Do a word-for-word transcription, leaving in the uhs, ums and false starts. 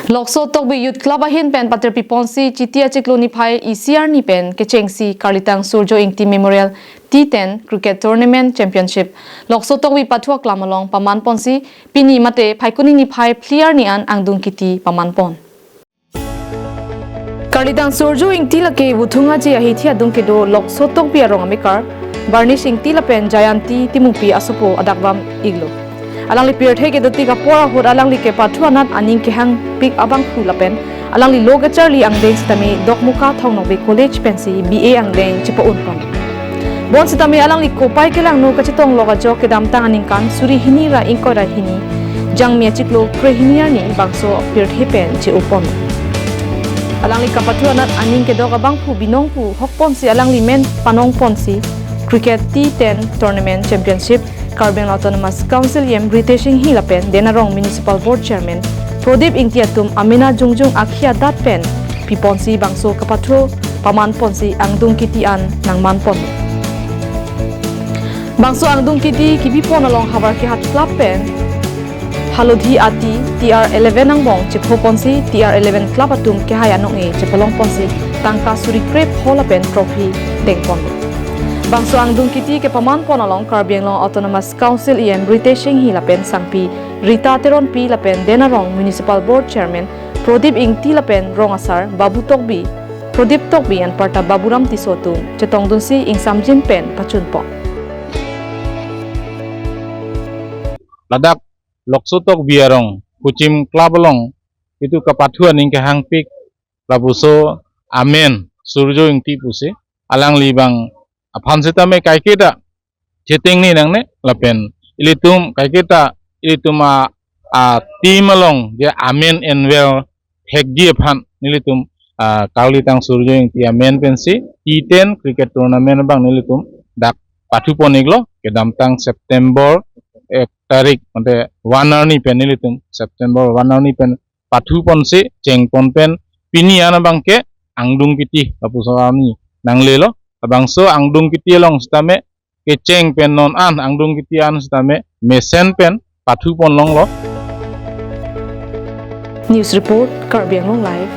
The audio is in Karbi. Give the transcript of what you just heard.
Lokso Tokbi Youth Club ahin pen patirpi ponsi Chiti achiklo niphai isi arni pen kechengsi Karlitang Surjo Ingti Memorial T ten Cricket Tournament Championship Lokso Tokbi Pathu Aklam along paman ponsi pini mate Phaikuni niphai phli arni an angdung kiti paman pon. Karlitang Surjo Ingti lake Vuthung Aje ahithi adung kedo Lokso Tokbi arong amekar Barnish Ingti lapen Jayanti Timungpi asopo adakvam iklo. Alangli pirthe kedotik apor ahut alangli kepathu anat aning kehangpik abangphu lapen alangli lo kacharli angdeng sitame Dokmoka Thong Nokbe College pensi B A angdeng chepa-un pon. Bonsitame alangli kopai kelangno kachetong lok ajok kedamtang aningkan suri hini ra ingkoi ra hini Jangmi achiklo krehini arni bangso pirthe pen che-o pon. Alangli kapathu anat aning kedok abangphu binong pu hok ponsi alangli men panong ponsi Cricket T ten Tournament Championship Karbi Anglong Autonomous Council E M Ritesh Enghi lapen Denarong Municipal Board Chairman Prodip Ingti atum amena jongjong akhi adat pen piponsi bangso kapathu paman ponsi angdung kiti an nangman pon. Bangso angdung kiti kibi pon along Havar Kehat Club pen Halodhi Ati T R eleven angbong chepho ponsi T R eleven club atum kehai anong-e chepalong ponsi tangka suri krepho lapen trophy deng pon. Bangso angdung kiti kepaman pon along Karbi Anglong Autonomous Council E M Ritesh Enghi lapen sangpi Rita Teronpi lapen Denarong Municipal Board Chairman Prodip Ingti lapen rong asar Babu Tokbi, Prodip Tokbi anparta Baburam Tisso atum chetongdunsi ingsamjin pen pachun pon. Ladak Lokso Tokbi arong Kuchim Club along itum kapathu aning kehangpik lapuson amen Surjo Ingti pusi alangli bang aphan sitame kaiketa chetengni nangne lapen ilitum kaiketa ilitum a, a team along je amen envel thekji aphan nelitum a, Karlitang Surjo Ingti amen pensi T ten cricket tournament abang nelitum dak pathu pon iklo kedamtang September ek tarik mate one arni pen nelitum September one arni pen pathu ponsi cheng pon pen pini an abangke angdung kiti lapuson arni nanglelo. Labangso angdung kiti along sitame kecheng pen non an angdung kiti an sitame mesen pen pathu pon longlo. News report, Karbi Anglong Live,